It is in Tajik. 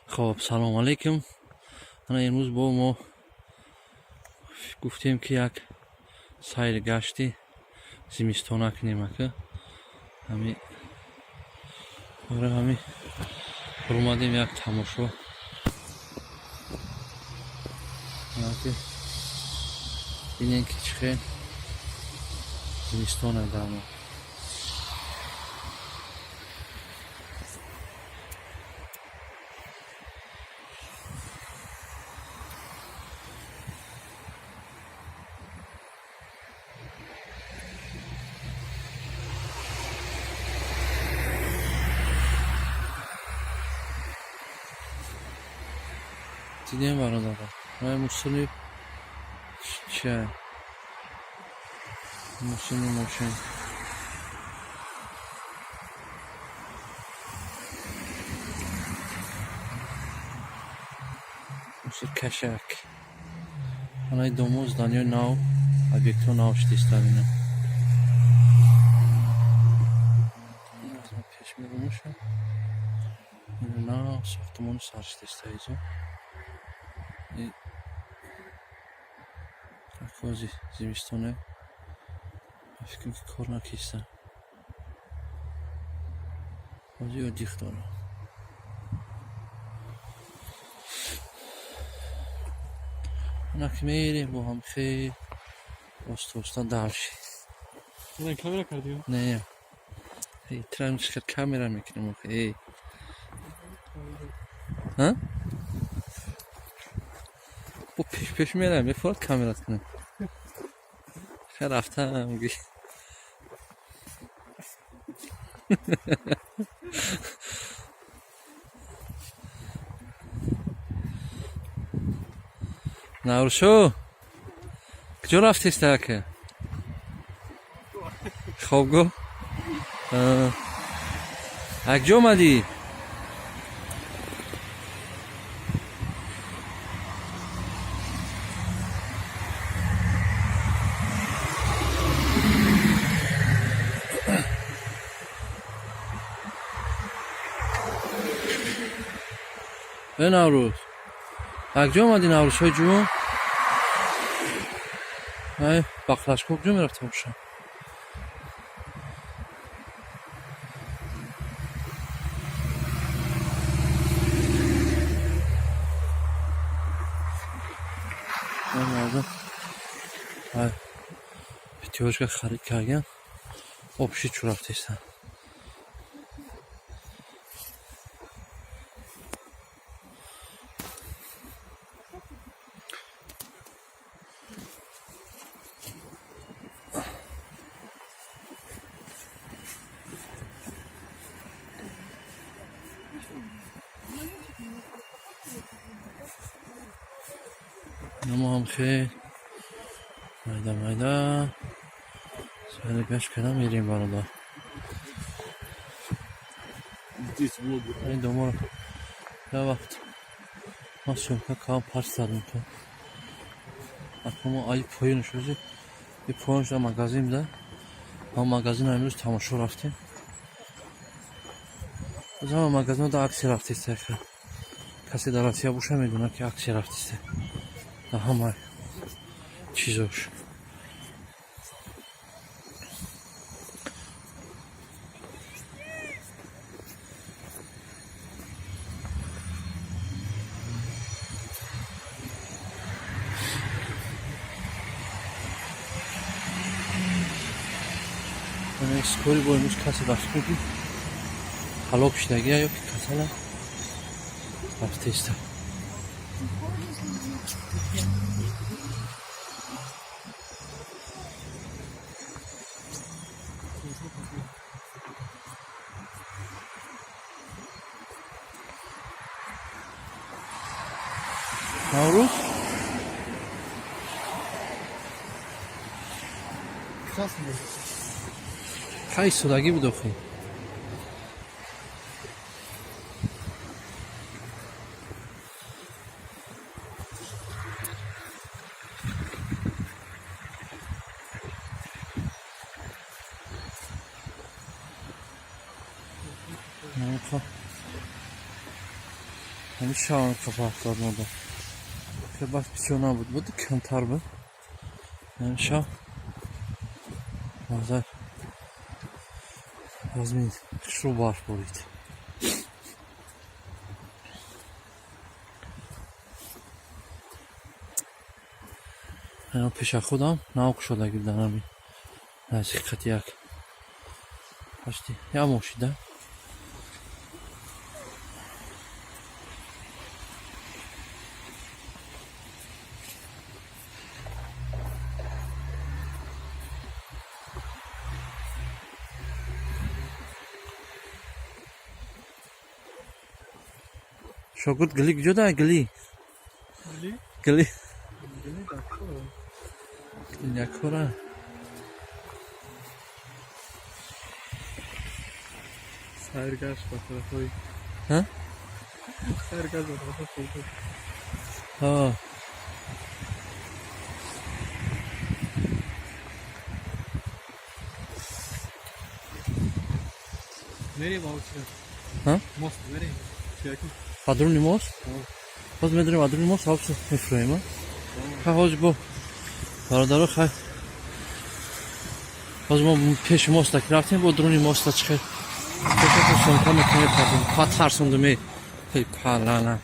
Хоб, салому алайкум. Ана имрӯз бо мо гуфтем, ки як сайри гашти зимистона кунем, ака. Ҳами ора ҳами омадем як тамошо. Бинем, ки чӣ хел зимистона дар мо. Дидем, бародаро, ай мусули чия, мусули мошин. Мусул кашак. Анаи домо, зданиёи нав, объектҳо нав шудиста. Ина пеш меромаша, нав сохтумони сар шудиста изо. Ҳози зимистоне, фикрам, ки кор накиста, ҳози отдых дорам. Ана ки мерем бо ҳам хел оста оста дальше. Камера кардӣ? Не, трам камера мекунем охи. Э, бо пеш пеш мерам, мефорад камерат кунем. Хел рафтам ги. Наврӯзшо, куҷо рафтеста, ака? Хобгоҳ акҷо омадӣ? Э, Наврӯз, акҷо омадӣ? Наврӯзҳои ҷун, ай бақлашко куҷо мерафта бошам? Мардум ай пятёрочка харид кардем, обши чӯ рафтестам. Намо ҳам хел майда майда сайри гашт карда мерем, бародар. Ин доморо як вақт ман съёмка кардам, парс задам, то акмо ай поёнш ози и поёнш да магазин буда. Ҳам магазин имрӯз тамошо рафтем. Боз ҳама магазино да акция рафтеста. Касе дар Россия боша, медонад, ки акция рафтеста дар ҳама чизош. Скорый бо имрӯз касе ба фикр, ки ҳалок шудагия ё ки касала рафтеста. Наврӯз. Красный. Хай, истодагӣ буд охи. Ҳамин шавам барф зад мода. Хеле барф бисёр набуд, буд, камтар буд. Ҳамин шав маза вазмин хушрӯ барф борид. Пеша худам нав кушодагӣ будан, ҳамин наздики қати як почти як моҳ шида. Шогирд, гили куҷо дай, гили? Гили? Гили. Гили дар кор. Якора. Сайргашт ба тарафҳои Ҳа? Сайргашт ба тарафҳои Фургут. Ҳа. Мерем авча. Ҳа? Мост мерем. Чияки? Падруни мост? Ҳоз медарем адруни мост, ҳабсу мефурӯем. Ха, ҳози бо бародаро, хай, ҳоз мо пеши моста ки рафтем, бо дуруни моста чихел съёмка мекунем, па тарсондуме, палана.